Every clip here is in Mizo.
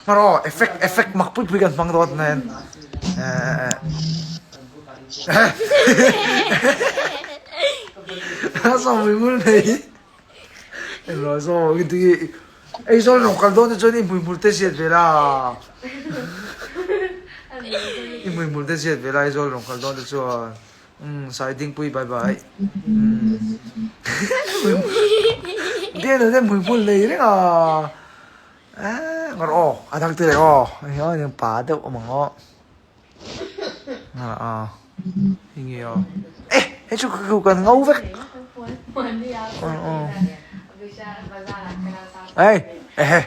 Hmar aw, effect effect mak pui pui kan hmang dawn nen. Sawi hmul nei. Englo saw i ti Aizawl lo kal dawn te chuan i hmuihmul te ziat ve la. I hmuihmul te ziat ve la Aizawl lo kal dawn te chuan. Umm Sai Dingpui bye bye. Umm. Biakna te hmuihmul nei reng a. Eeh ngar aw a dang te leh aw hei aw eng pa deuh awm ang aw ngar aw hei nge aw eh hei chu ka kan ngo vek ei ehe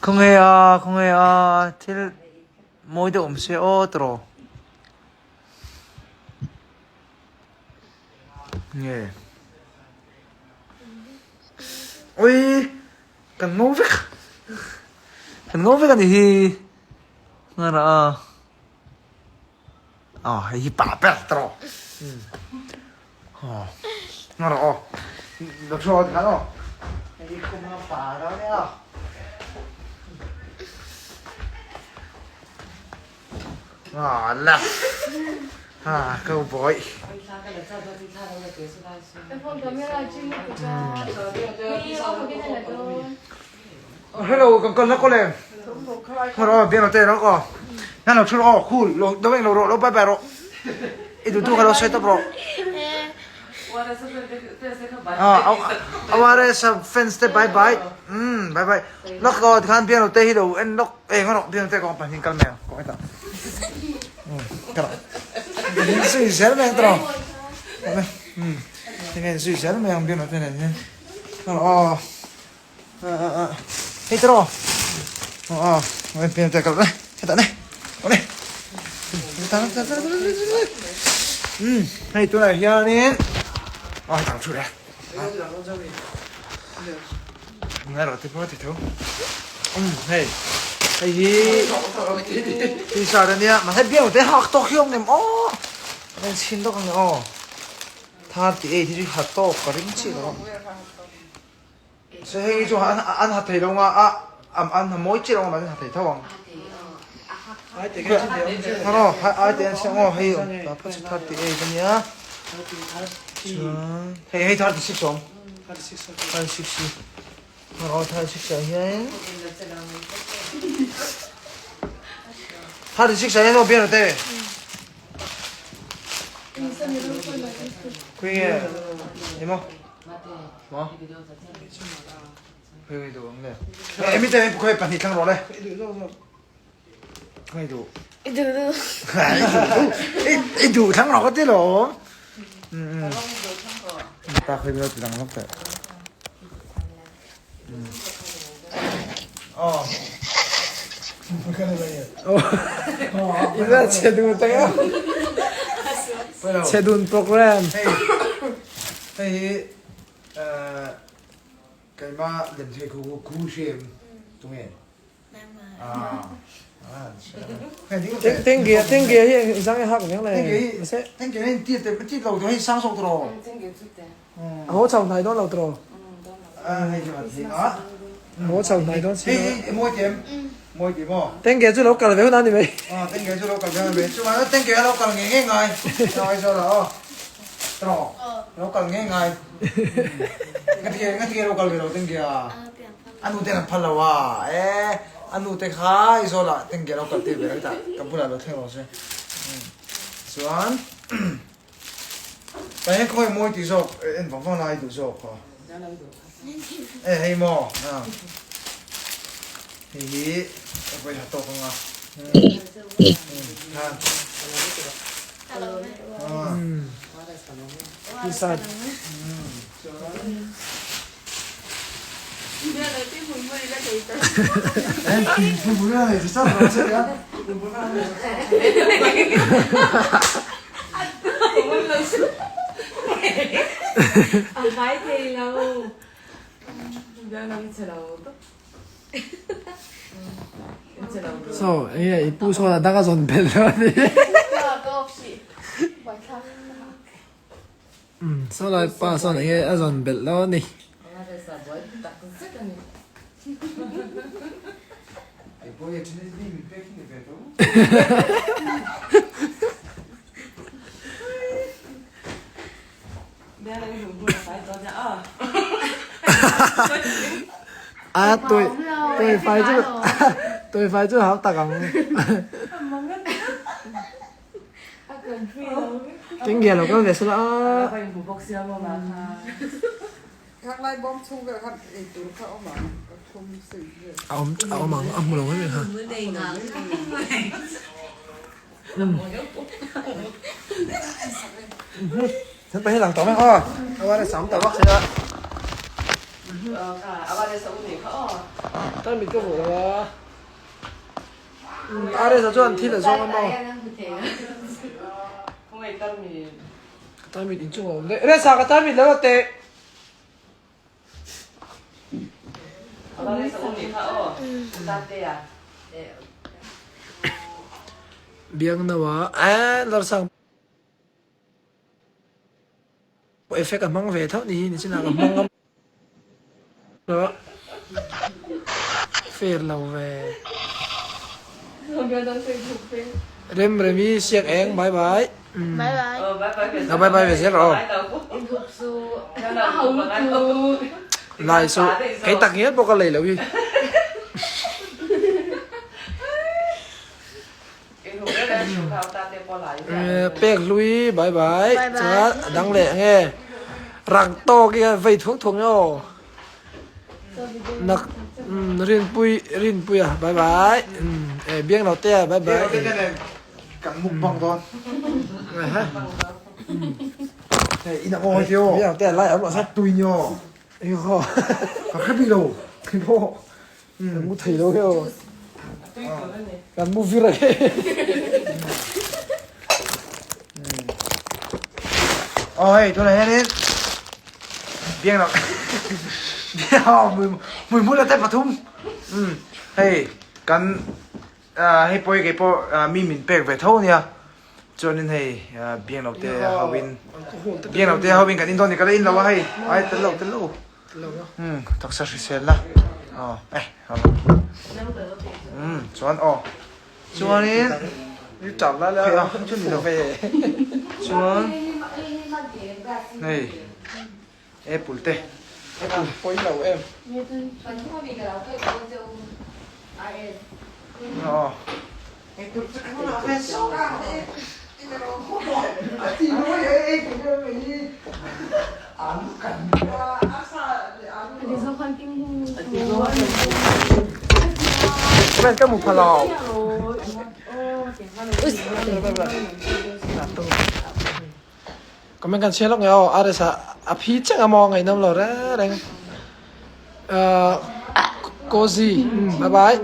khawnge a khawnge a thil mawi deuh awm se aw tiraw. Nge. Ui kan ngo vek. Kan ngo vek ani hi. Ngara a. Ah hei hi pa ber tro. Oh. Ngara o. Lo thro khan o. Hei khum nga pa da nia. Ah la. Ah cowboy. Hello kan kal na ko le. Haro bian lo te lo ko. Nan lo thu ro khu lo do lo ro lo bye bye ro. I du tu ka lo sai top ro. Ah aware sa fans te bye bye. Bye bye. Lok ko khan bian lo te hi lo en lok e ngoro bian te ko pan hin kal me ko eta. Kala. Sui zel me tro. Tinge sui zel me ang bian lo te ne. Oh. Hei tro. Oh, bian te kal ne. Heta ne. Ole. Hei tunah hianin aw hei tang thu le. Ngai rawh te pawh ti tho. Hei hei hi t-shirt ania mahse biang te hak tawk hi awm em aw a en chhin dawk ang aw 38 hi chu ha tawk ka ring chiah lo se hei hi chu an an ha thei lo nga a an ha mawi chiah lo nga mahse an ha thei tho ang Ano ai te an siam aw hei ta phawt chu 38 ania chuan hei hei 36 awm 36 hi aw 36 ah hian 36 ah hian aw bian te khawi nge emaw maw khawi nge duh ang le emi te khawi pahnih thlang rawh le khawi duh I duh duh. I duh thlang rawh ka ti lo. Ta khawi lo ti dang lawk teh. Oh. Ila chedun tak a. Chedun program. Hei hei hi keimah lemthei khu khu hrim tunge. Tengge tengge hi zang e hak veng le. Tengge hi ti te ti lo hei sang sok tro. Ho chau hnai don lo tro. Hei chu thi a. Ho chau hnai don si. Hei hei moi tem. Moi ti mo. Tengge chu lo kal ve hun ani mai. Ah tengge chu lo kal ve mai. Chu ma tengge lo kal nge nge ngai. Ai so la o. Tro. Lo kal nge ngai. Nga ti nga ti lo kal ve lo tengge a. A nu ten an phal lo a, e a nu te kha Aizawl ah tengge lo kal tir ve hetah ka bulah lo thleng rawh se. Chuan tah hian khawngaih mawi tih zawk en vang vang lai duh zawk kha. E hei maw a hei hi a vawi ha tawk anga. Khan. T-shirt. So, enge i pu sawn a dang a zawn belh lo a ni. Umm saw lai pa sawn enge a zawn belh lo a ni. A tôi tôi phải chứ tôi phải chứ hảo tạc ang Tiếng ghê lo có về sala a awm a awm ang a hmu lo mai ha Thế bây giờ tao mới ho. Awa le sam tao vak se a. Tan mit ka hmuh lo a. Aresa chuan thil a zawng a maw? Ka tan mit inchung a awm daih. Resa ka tan mit lo la teh. Biangno a eh Larsang effect a hmang ve tho ni hi ni chinah ka hmang ngam lo a fair lo ve. Rem Remi siak eng bye bye. Bye bye. Bye bye ve zel rawh. Lai su kei tak ngial pawh ka lei lo hi. Pek hlui bye bye chuan a dang leh nge rang tawk hi a vei thuak thuak nge aw nak rinpui rinpui a bye bye e biang lo te a bye bye kan mukbang dawn hei in ang aw tio biang te lai awm lo se tui nyo eng khaw ka hre bik lo khi pawh Kan mu thei lo heo. Kan mu vir a he. Oh hei tunah hianin biang lo biang mui mui mul ate pathum hei kan hei pawh kei pawh mi min pek ve tho ania chuanin hei biang lo te ho in biang lo te ho in kan in dawn ni ka la in lo a hei ai tel lo tel lo. Umm taksa hrisel la aw eh umm chuan aw chuanin chuan hei apple te apple pawi lo em aw Ka mu pha lo. Comment kan chhiar lawk nge aw RS ah a phi cheng a maw ngaihnawm lo reng reng uh, Cozy bye bye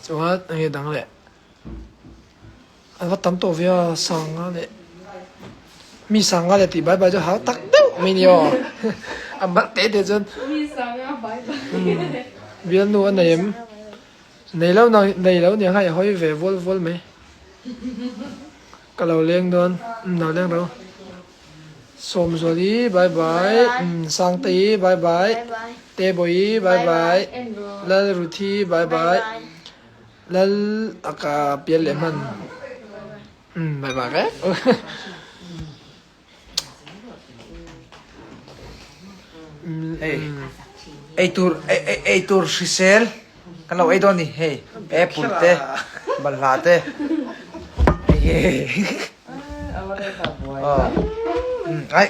chuan enge dang leh an va tam tawh ve a sanga leh mi sanga leh tih bye bye chu hau tak deuh mai ni aw a mal te te chuan bialnu a nei em Nei lo nei lo nia kha i hawi ve vual vual mai. Ka lo leng dawn. Umm lo leng ro. Sawmzuali bye bye. Umm Sangtei bye bye. Tebawii bye bye. Lal Ruthi bye bye. Lal aka pial leh hman. Umm bye bye vek. Hei eitur eitur hrisel kan lo ei dawn a ni hei apple te balhla te ai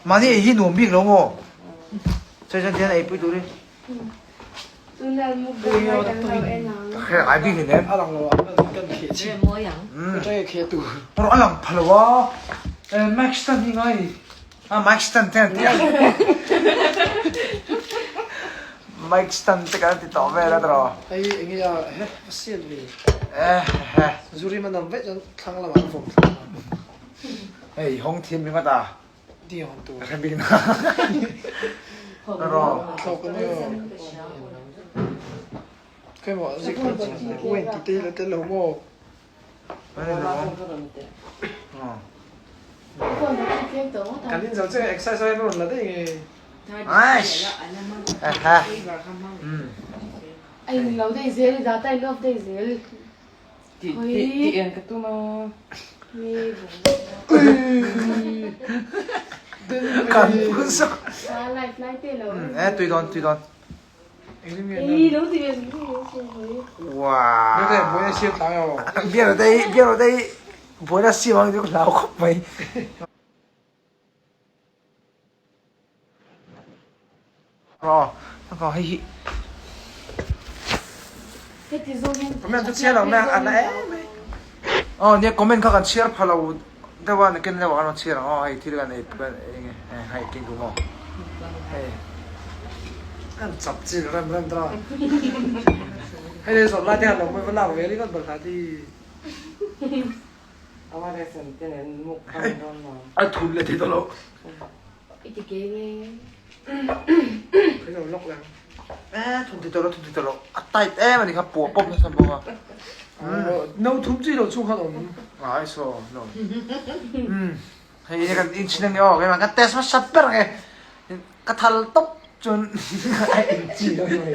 mahni ei hi nuam bik lo maw chuan chuan tihian eipui turin a lang pha lo a mic stand hi ngai a mic stand te an ti a mic stand te kan ti tawh vel a tiraw hei enge a he a sian ve zuri man ang vek chuan thlang lamah an vawm thlang hei hawng thiam ringawt a Kan pu zawk. E tui dawn tui dawn. Wow. Biar dei biar dei buaina siam ang chu ka hlau khawp mai. Aw hei hi comment chu chhiar lo mai a na em mai aw nia comment kha kan chhiar pha lo deuh a nakin deuh ah kan rawn chhiar ang aw hei thil kan ei eng nge hei king kum aw hei an chap chi rem rem ta hei le zawrh lai te han lo mawi va lak ve ringawt balhla ti. A thun leh thei tawh lo. E thun thei tawh lo thun thei tawh lo. A tight em a ni kha puah pawp nasa bawk a. No thum chi lo chhung khan awm. Ai so no. Hei kan in chin ange aw keimah ka test hmasa ber ange. Ka thal tawp chuan a in chi lo ni mai.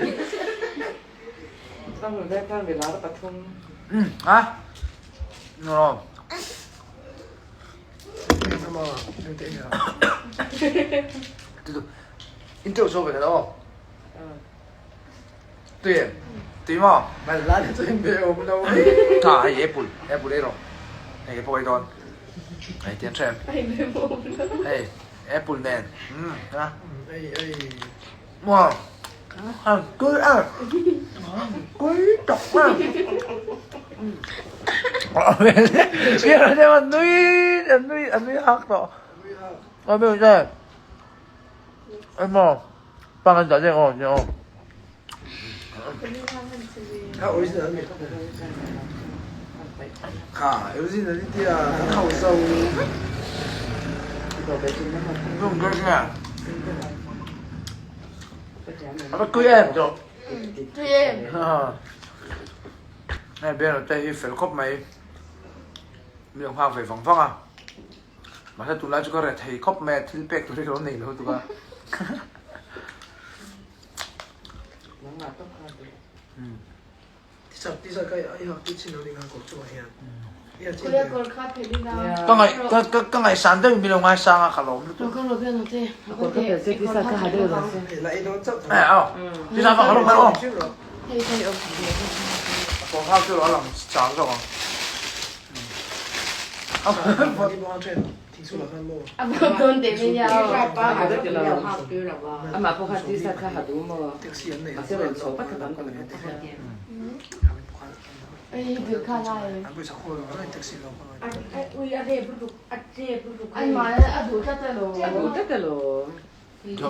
A no. In teuh zo ve kan aw. Tui em? Tui maw? Tha hei apple, apple ei rawh. Hei apple ei dawn. Hei tian tha em? Hei apple nen. Umm ha. Maw. Hang tui a. Tui tak a. Nui nui nui hak tawh. Emaw pangan dah deng aw nia aw. Kha original mi. Kha original ni tia kan hau zo. Nung ka sia. Ava tui em chu. Tui em. Hei bian te hi fel khawp mai. Mi lo nghak ve vang vang a. Mahse tunlai chu ka reh thei khawp mai a, thil pek tur hi ka lo nei lo tuk a. Ka ngaih ka ka ngaihsan deuh in min lo ngaisang a ka lawm lutuk. Eh aw tisa vang ka lo hmel aw. A kawr hak chu lo lang chang zawk ang.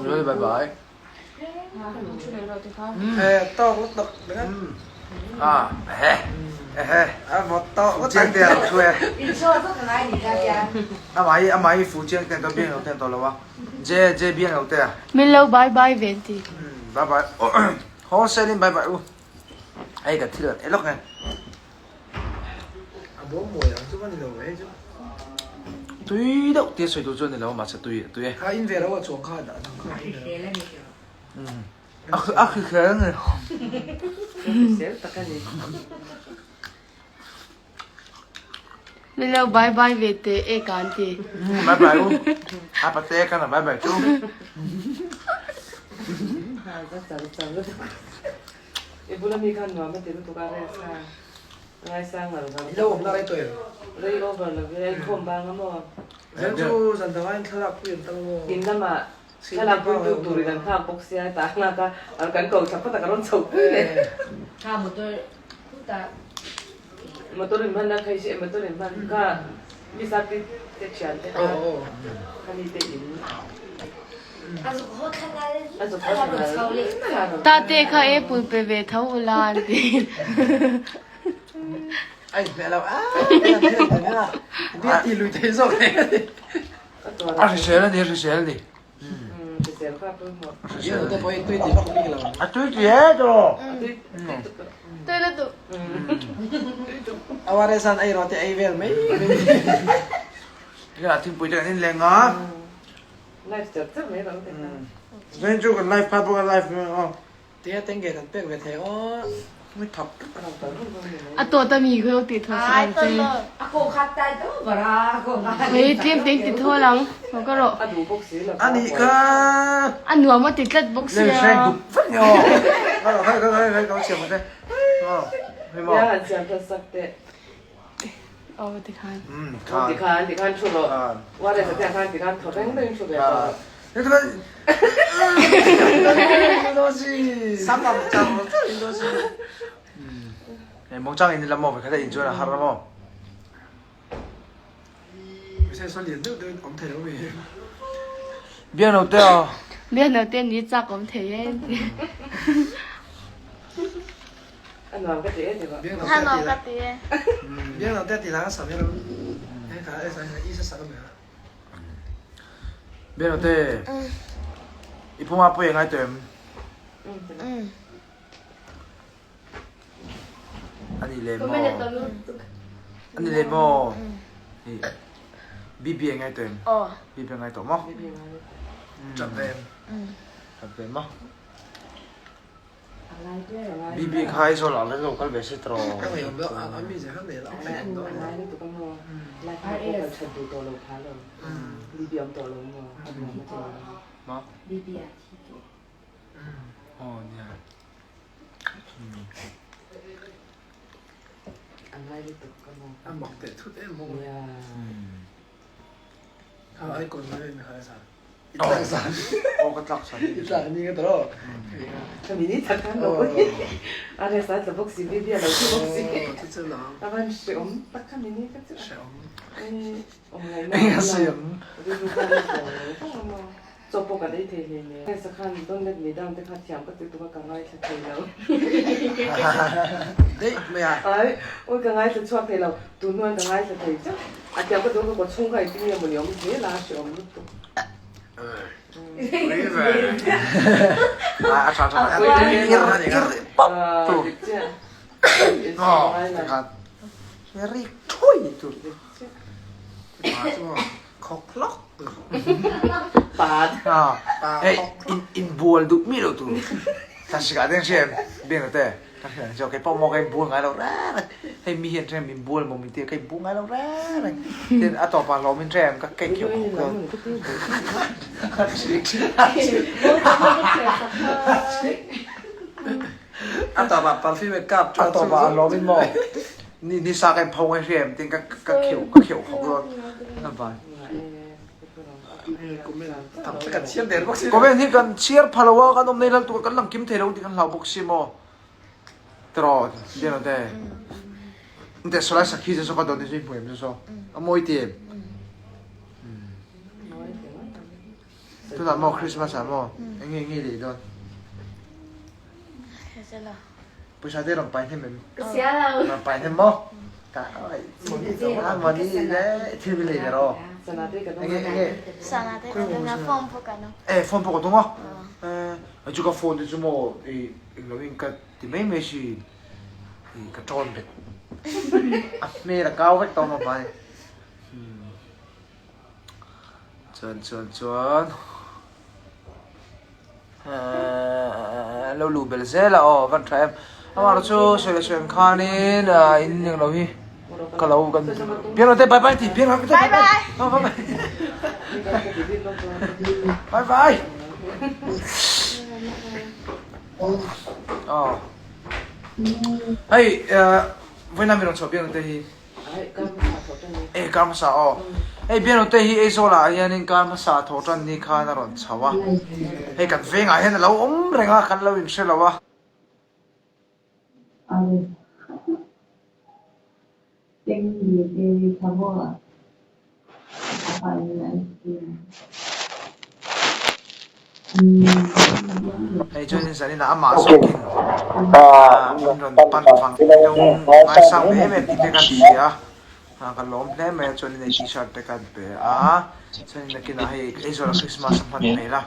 Bye bye. Min lo bye bye ve ti. Bye bye. Ho selin bye bye u. Hei ka thil e lok nge. Tui deuh tia sawi tur chu a ni lo mahse tui tui e. Kha in ve lo a chuang kha a dang kha in ve lo. A hrisel a ni. Hrisel tak a ni. Min lo bye bye ve teh e ka an ti. Bye bye u. A pate ka na bye bye chu. I bula mi khan nuam a ti lutuk a rest kha ngaisang ngar ngar. I lo awmna rei tawh em? Rei over lo ve, inkhawm bang a maw? Zan chu zan dangah in thlalak pui an tam a maw? In lamah thlalak pui tu turin an nghak bawk sia tah nghak a, kan ko thla phawt a ka rawn chho pui leh. Kha motor khutah. Motor in hman a khai si motor in hman kha mi sa pi te thian te kha khani te in. A zuk haw thla nal. Tate kha apple pe ve tho ula an ti. Ai hmel lo a. Ti lui thei zawk e. A hrisel a ni a hrisel a ni. A tui ti e tawh. Tui lutuk. Aware san ei rawh te ei vel mai. Ila thingpui te kan in leng a. Live char char mai lo te kha. Zain chu kan live phai pawh kan live mai aw. Tia tenge kan pek ve thei aw. Mi thap tak kan awm ta A tawt a mi khaw ti thaw sak ang che. A kawh khat tai to bara a kawh khat. Hei tlem te in ti thaw lang. Haw ka rawh. A duh bawk si lo. A nih kha. A nuam a ti tlat bawk sia. Lel hreng dup vek ni aw. Hei hei hei hei ka lo siam ang che. Aw hei maw. Nia han siam that sak teh. Aw tikhan. Umm khan. Tikhan tikhan thu rawh. Ware sa te khan tikhan thaw reng reng thu ve tawh. Mong chang in la mo kha in chuan a har mo. Biak no te aw. Biak no te ni chak awm thei e. A nuam ka ti e ti ba. A nuam ka ti e. Biak no te ti lang sa me lo. Kha e sa i sa sa ka me. Biak no te. I puma pui ngai tu em. Ani le maw? Ani le maw? Bibi ngai tu em? Bibi ngai tawh maw? Ṭap ve em? Ṭap ve maw? Bibi kha Aizawl ah lo kal ve se tiraw? Ka ngei awm deuh a mi zia kha nei lo. Maw? Aw nia. A mak teh thut em bawk a. Kha ai kawn mai mi kha sa. I tlak san. Aw ka tlak san. I tlak ni ka tawh. Ka mi ni tak khan lo. A re sa tla bawk si bi bia lo thi bawk si. Chu chu lo. A van hreawm tak kha mi ni ka chu. Hreawm. Awm ngai na. Eng a siam. Chaw pawh kan ei thei hle hle. Hesa khan Don't let me down te kha thiam ka ti tuk a ka ngaithla thei lo. Daih mai a. Ai, awi ka ngaithla chhuak thei lo. Tun hnuaiin ka ngaithla thei chauh. A thiam ka duh ka kaw chhung kha engtin nge mawni awm zel a, hreawm lutuk. A tha tha. Ir ir pap tu. Dik chiah. Tikhan rik thui tu. Khawk hlawk tu. Pat. Hei in bual duh mi lo tu. Thlasik ah te hriam biang te ka hriam chu kei pawh maw ka in bual ngai lo reng reng. Hei mi hian hriam min bual maw min ti a ka in bual ngai lo reng reng. Tin a tawp ah hlawm in hriam ka kei khiau khawk dawn. A tawp ah perfume kap A tawp ah hlawm in maw Ni ni sa kan pho ngai hriam tin ka ka kheuh ka kheuh khawk dawn na vai. Kan chhiar der bawk si. Comment hi kan chhiar pha lo a kan awm nei lal tu kan lang kim thei lo tih kan hlau bawk si maw. Tiraw Lian te. Te solai sakhi che so ka don ni hmu em so. A mawi ti em. Tunah maw Christmas ah maw enge enge lei dawn. Pawisa te rawn pai hnem em? Ka sia lo. Rawn pai hnem maw? Ka mani le thil mi lei le ro. Enge enge. Sana te ka dung a phone pawh ka dung. Eh phone pawh ka dung a. Eh chu ka phone te chu maw i englo in ka ti mai mai si i ka tawn bet. A hmel a kau vek tawh maw pai. Chuan chuan chuan lo luh belh zel a aw van tha em amah chu sawi leh sawi ang khanin in eng lo hi ka lo kan piang lo te bye bye tih piang lo te bye bye bye bye aw hei vawiin mi rawn chhuah piang lo te hi. E kar hmasa aw. Hei Bianote hi Aizawl ah hianin kar hmasa thawh tan ni khan a rawn chho a. Hei kan vengah hian a lo awm reng a, kan lo inhre lo a. Hei chuanin zaninah amah zawkin min rawn pan vang deuh ngaisang ve em em tih te kan hria a, ka lawm hle mai a chuanin hei t-shirt te kan pe a, chuanin nakinah hei Aizawl-a Christmas a hman hmel a,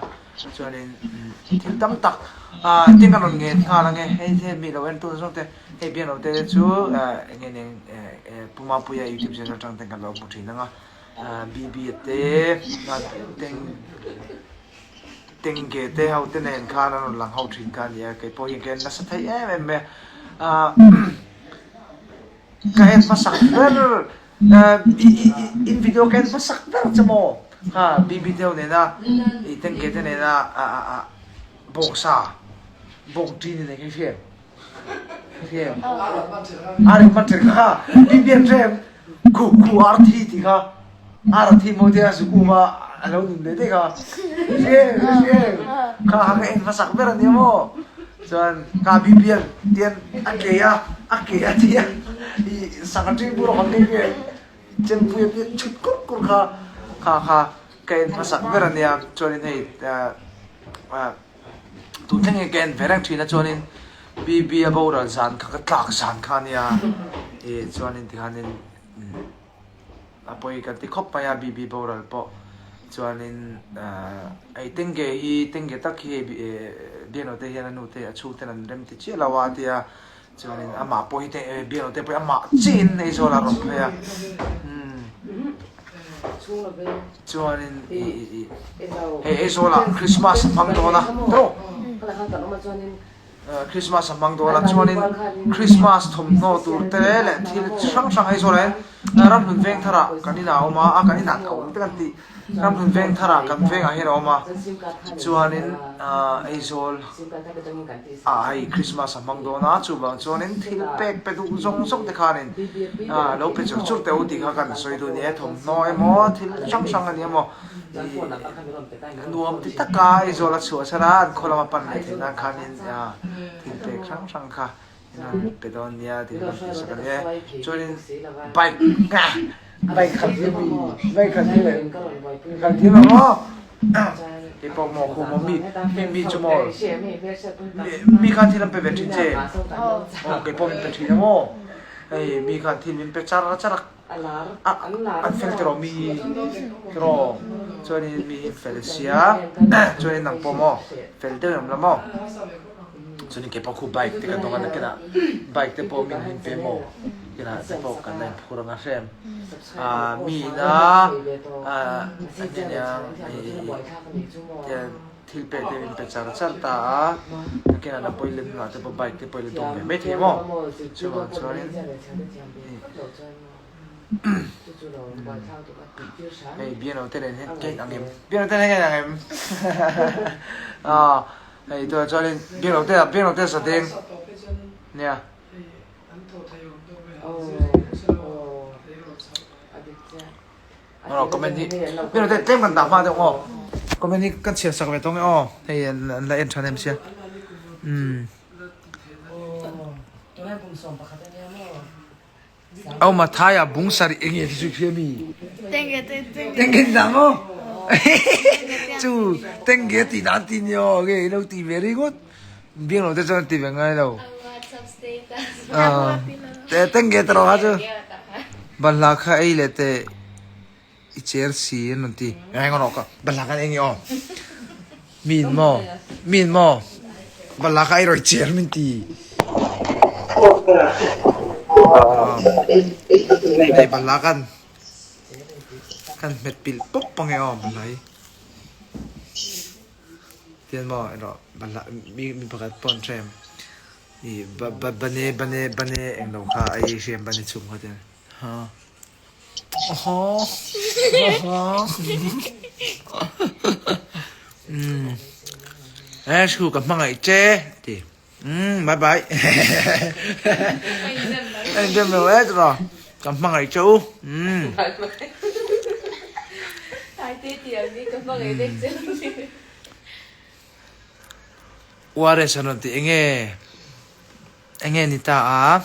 chuanin thil tam tak tin kan rawn ngen nghal ange hei hei mi lo en tun zawng te hei bianglo te chu eng nge nen Pu Mapuia youtube channel atang ten kan lo hmu thin ang a. BB te teng Tengge te ho te nen khan an rawn lang ho thin kha a nia, kei pawh hian ka en nasa thei em em mai a. Ka en hmasak ber in video ka en hmasak ber che maw kha BB te ho nena i Tengge te nena bawngsa bawng ṭin in eng hriam hriam ar in man ṭhen kha BB an hrem khu khu ar thi tih kha ar a thi maw tia zuk um a a lo nun leh daih kha hriam hriam kha ka en hmasak ber a nia maw chuan kha BB an tian a ke a a ke a tia i sangha ṭin bur a awm nghe nghe chempui a pian chhut kur kur kha kha kha Ka en hmasak ber a nia, chuanin hei tun thleng hi ka en ve reng thin a, chuanin BB a boral zan kha ka tlak zan kha a nia, ih chuanin tikhanin a pawi kan ti khawp mai a BB boral pawh, chuanin hei Tengge hi Tengge tak hi hei Biaknaw te hian a nu te a chhungten an rem ti chiah lo a tia Chuanin amah pawh hi te biak te pawh amah chiahin Aizawl ah a rawn phei a. Chuanin i i hei Aizawl ah Christmas a hmang dawn a tawh. Christmas a hmang dawn a chuanin Christmas thawmhnaw tur te leh thil chi hrang hrang Aizawl ah hian Ramhlun Vengthar ah kan inah a awm a, kan inah a awm te kan tih Ramhlun Vengthar ah kan vengah hian a awm a chuanin Aizawl Ah hei Christmas a hmang dawn a, chuvang chuanin thil pek pe duh zawng zawng te khanin ah lo pe chur chur teh u tih kha kan sawi duh a ni e, thawmhnaw emaw thil hrang hrang a ni emaw ih nuam ti taka Aizawl a chhuah chhan a, an khaw lama pan leh theih nan khanin ah thil pek hrang hrang kha in rawn pe dawn nia tih kan tih sak a ni e, chuanin bike bike khalh hi mi bike khalh hi khalh thiam ang aw. Kei pawh maw khu maw mi mi mi chu maw mi khan thil an pe ve thin che aw kei pawh min pe thin a maw hei mi khan thil min pe char char a an fel tiraw mi tiraw chuanin mi hi an fel sia chuanin nang pawh maw fel deuh em la maw chuanin kei pawh khu bike te ka dawng a nakinah bike te pawh min min pe maw kinah te pawh kan la inphur ang a hrem. Mi ina thil pek te min pe char char ta a, nakinah na pawi lem hnungah te pawh bike te pawh i la dawng ve mai thei maw? Chuvang chuanin hei biano te nen hian ka inang em? Biano te nen hian ka inang em? Hei tunah chuanin biano te biano te zadeng nia. Comment hi mi te tlem kan dah hma deuh aw comment hi kan chhiar sak ve tawng e aw hei an la en tha nem sia umm Au Mathai ah bung sarih eng nge chu hria mi tengge ti dan maw chu tengge ti dan ti ni aw nge ilo ti ve ringawt biang lo te chuan ti ve ngai lo tengge ta rawh kha chu balhla kha ei leh teh i cher si an rawn ti ngai ngaw rawh ka balhla khan ei nge aw min maw min maw balhla kha ei rawh i cher min ti hei balhla khan kan hmet pilh pawp ange aw balhla hi tian maw erawh balhla mi mi pakhat pawh an hrem ih ba ba bane bane bane englo kha ei hriam bane chhum kha tian ha. Ashu ka hmangaih che ti umm bye bye en dem lo e tawh ka hmangaih che u umm ORS an rawn ti enge enge ni ta a.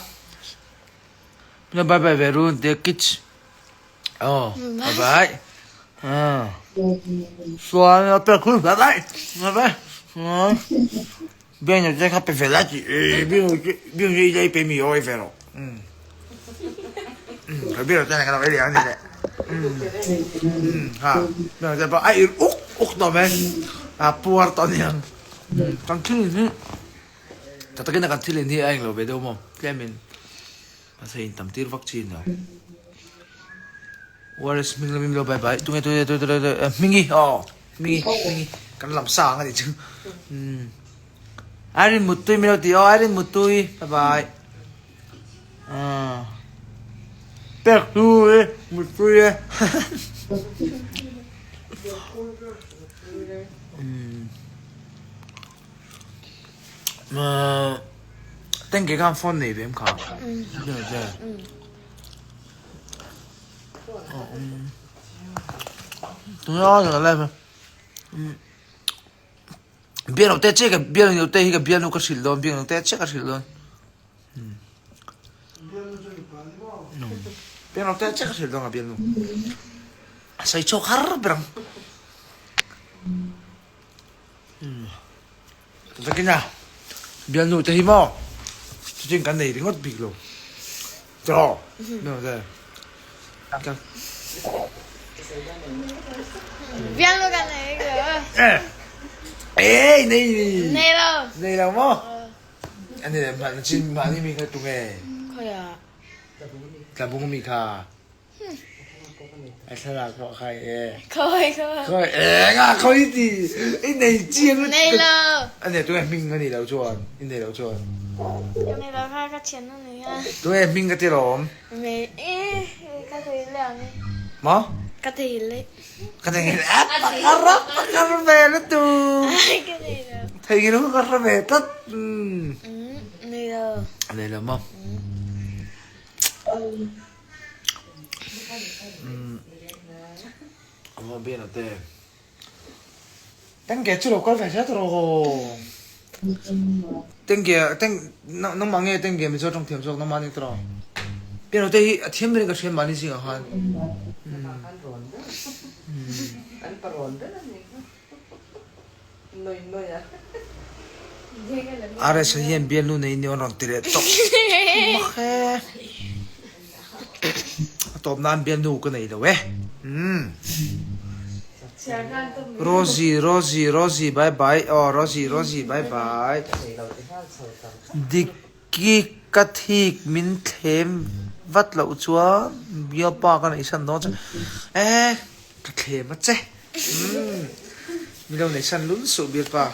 Bye bye ve run te kich oh bye bye suan a pe khul bye bye bye bye biang te kha pe ve la chi biang biang ye ye pe mi oi ve ro ka biang te ka le ang le ha biang te pa ai uk uk to me a puar to niang kan thil ni Tak takin a kan thil in hi a englo ve deuh maw tlemin mahse in tam tir vak chin lo. ORS hming lam in lo bye bye tunge tunge tunge tunge hmingi aw hmingi hmingi. Kan lam sang a nih chu. Umm. Irene Muttui min lo ti aw, Irene Muttui, bye bye. Umm. Pek tu e, Muttui e. Umm. Tengge khan phone nei ve em kha? Bial te che ka bial te hi ka bial nu ka hrilh dawn bial te che ka hrilh dawn bial te che ka hrilh dawn ka bial nu sai chawk har ber ang Takina bialnu te hi maw chutin kan nei ringawt bik lo tawh Bialnu kan nei bik lo Ei nei ni Nei lo Nei lo maw Ani le chin mahni mi kha tunge Khoia Tlabung mi kha A thlalak pawh kha e. Khawi khawi. Khawi eng a khawi ti i nei chiang lutuk. Nei lo. A nei tunge hming a nih loh chuan i nei loh chuan. Ka nei lo kha ka thian a ni a. Tunge hming ka ti lawm. Me e ka thei le ang e. Maw? Ka thei le. Ka thei le a pakar a pakar ve lutuk. Ka nei lo. Thei lo ka hre ve tlat. Nei lo. Nei lo maw? Tengge chu lo kal ve zel rawh aw. Tengge teng nangmah nge tengge mizo tawng thiam zawk nangmah nih tawh. Piano te hi a thiam berin ka hria mahni zingah khan. An parawn ber a ni. RS hian bialnu nei ni awn rawn ti leh tawp mak e. A tawp nan bialnu ka nei lo e. Umm. Rosie Rosie Rosie bye bye aw Rosie Rosie bye bye. Diki ka thik min thlem vat loh chuan bialpa ka neih san dawn che e ka thlem a che. Umm mi lo nei san lul suh bialpa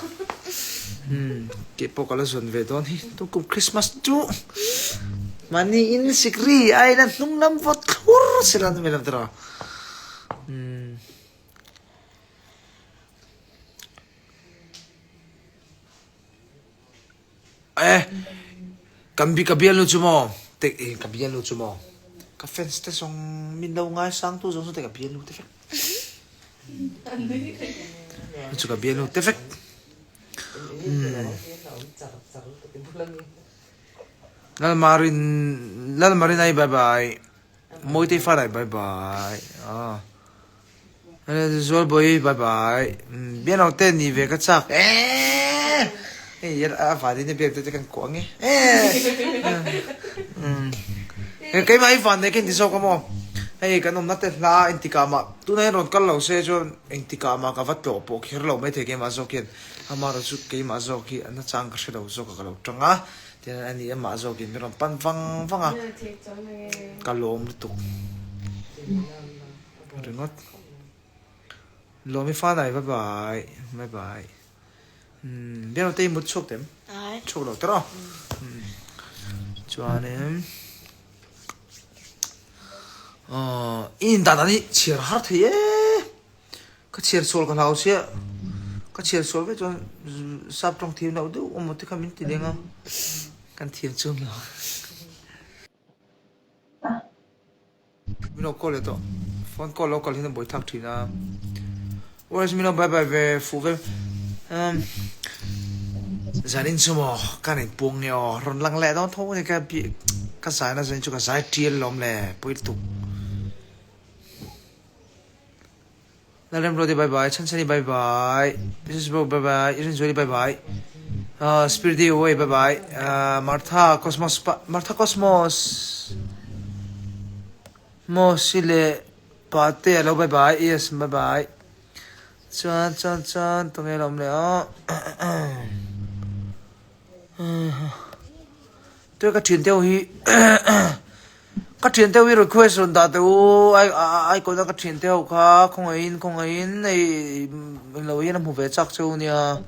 umm tih pawh ka la zawn ve dawn hi tukum Christmas chu mahni in sikri a ina hnung lam vawt thlur si la ni lam tiraw umm e kan bi ka bialnu chu maw te ka bialnu chu maw ka fans te zawng min lo ngaisang tu zawng zawng te ka bialnu te vek. Chu ka bialnu te vek. Lalmarin Lalmarinai bye bye. Mawitei Farai bye bye. Ah. Zualbawi bye bye. Bialnu te ni ve ka chak. Eh! Hei a vanin a biak te kan kuah nge. Eh! Keimah hi van nei ka inti zawk a maw? Hei kan awmna te hla engtikah mah tunah hian rawn kal lo se chuan engtikah mah ka va tlawh pawh kher lo maithei keimah zawk hian amaherawh chu keimah zawk hi a nachang ka hre lo zawk a ka lo tang a tihian ani amah zawkin min rawn pan vang vang a ka lawm lutuk ringawt. Lawmi fanai bye bye bye bye umm biang te i mut chhuak tem chhuak lo tawh umm chuanin aw i in dan dan hi chhiar har thei e ka chhiar sual ka hlau sia ka chhiar sual vek chuan sap tawng thiam loh deuh awm te kha min ti leng a kan thiam chuang lo. Min lo call leh tawh. Phone call lo kal hian a buai thlak thin a. Where's min lo bye bye ve fuh ve. Um zanin chu maw ka nei puang nge aw rawn lang leh dawn tho a ni ka bi ka zai na zanin chu ka zai tial lawm le pawi lutuk. Lalremruati bye bye, Chhanchhani bye bye, Mrs Bro bye bye, Irinzuali bye bye, uh, Spiriti away bye bye, uh, Martha Cosmos pa Martha Cosmos Mo sile pate alo bye bye, yes bye bye. Chuan chuan chuan tunge lo awm leh aw. Tuai ka thian te ho hi. Ka thiante ho hi request rawn dah teh u, ai aikawna ka thiante ho kha khawngaihin khawngaihin hei englo hian a hmu ve chak cheu nia,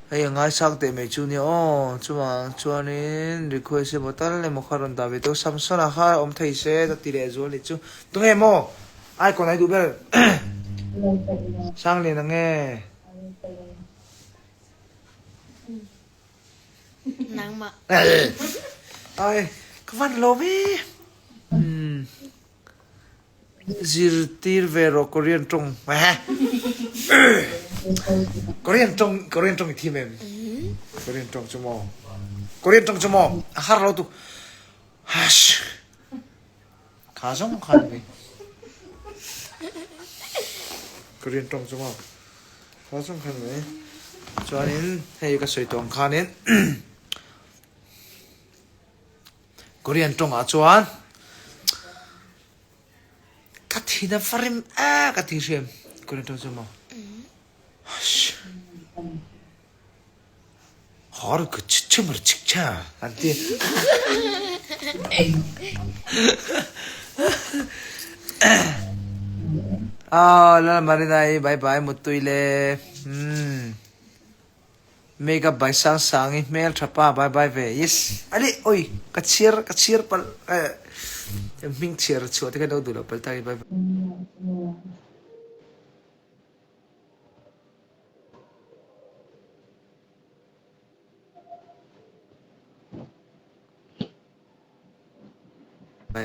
hei a ngaisang teh mai chu nia aw, chuvang chuanin request emaw tal emaw kha rawn dah ve teh u, Samsona kha awm thei se ka ti leh zual nih chu, tunge maw icon ai duh ber Sanglian ang nge? Nangmah. Ai, ka van lawm e. Hmm. Zirtir ve rawh Korean tawng. Korean tawng, Korean tawng i thiam em? Korean tawng chu maw? Korean tawng chu maw? A har lo tuk. Hash. Kha zawng kha ni. Korean tawng chu maw? Kha zawng kha ni. Chuanin hei ka sawi tawh ang khanin Korean tawngah chuan ka thin a va rim a ka ti hriam Korean tawng chu maw? Hush. Har ka chimar chik cha an ti. Ah, lal Marina i bye bye mutui le. Hmm. Makeup by sang sang i hmel tha pa bye bye ve. Yes. Ali oi ka chhiar ka chhiar pal eh hming chhiar chhuah te khan lo duh lo pal ta i bye bye.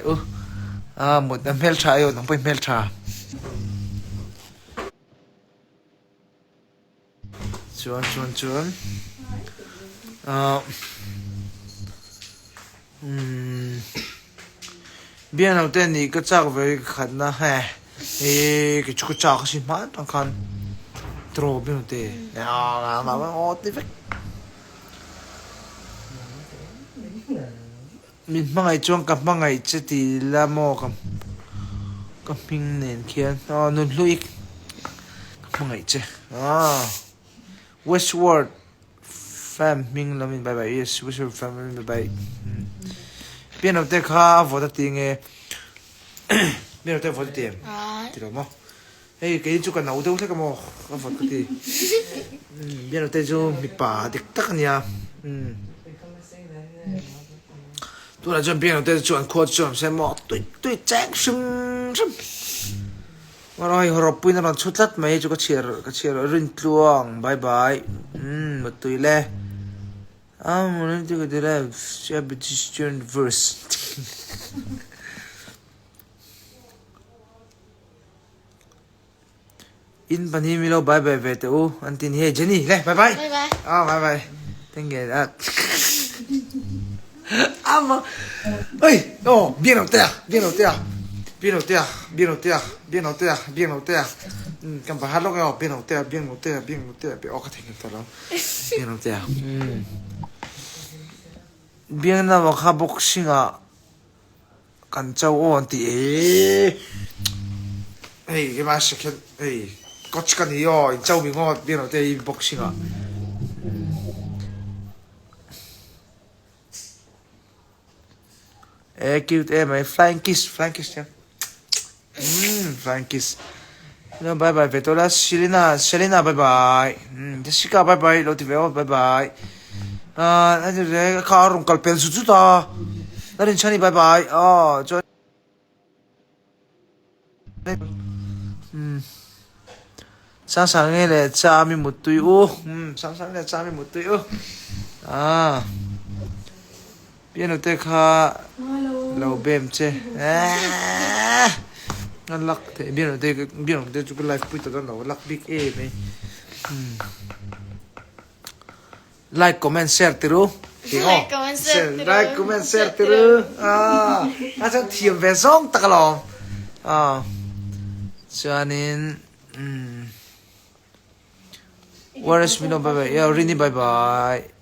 U a mut a hmeltha aio nang pawh i hmeltha chuan chuan chuan ah umm bian ho te nih ka chak ve khatna he Eee kei chu ka chak asin hma atang khan draw ber te aw ti vek min hmangaih chuan ka hmangaih che ti ila maw ka ka hming nen khian aw nunhlui ka hmangaih che aw westward fam hming lam in bye bye yes westward fam lam in bye bye piano te kha a vawt a ti nge. Mero te vawt ti em? Ti lo maw? Hei kei chu ka no deuh hlek a maw? Ka vawt ka ti. Mero te chu mipa dik tak a nia. Tunah chuan Mero te chu an khua chu an se maw tui tui cheng hrim hrim. Maro hei rawpuiin a rawn chhu tlat mai chu ka chhiar ka chhiar Rintluang bye bye. Mutui le. In pahnih milo bye bye ve teh u an ti ni hei Jenny le bye bye ah bye bye thank you ama oi oh biak lo te a biak lo te a biak lo te a biak lo te a biak lo te a biak lo te a kan pakhat lawk e aw biak lo te a biak lo te a biak lo te a aw ka theihnghilh tawh lo. Biakna vang kha boxing ah kan cho aw an ti e hei keimah second hei coach ka ni aw in cho mi ngawt biakna te hi boxing ah. E cute em mai flying kiss flying kiss thiam umm flying kiss no bye bye ve tawh la Selena Selena bye bye umm Jessica bye bye lo ti ve aw bye bye ah a ti ve kha a rawn kal pel zut zut a la rinchhani bye bye aw chuan umm Sangsangi leh Chami muttui u umm Sangsangi leh Chami muttui u ah Piano te kha lo bem che eehh a lak theih piano te piano te chu ka live pui ta dawn lo lak bik em mai umm like comment share ti ru Like comment share ti ru like comment share ti ru ah a chuan thiam ve zawng tak alawm ah chuanin umm where is mino bye bye ya rini bye bye.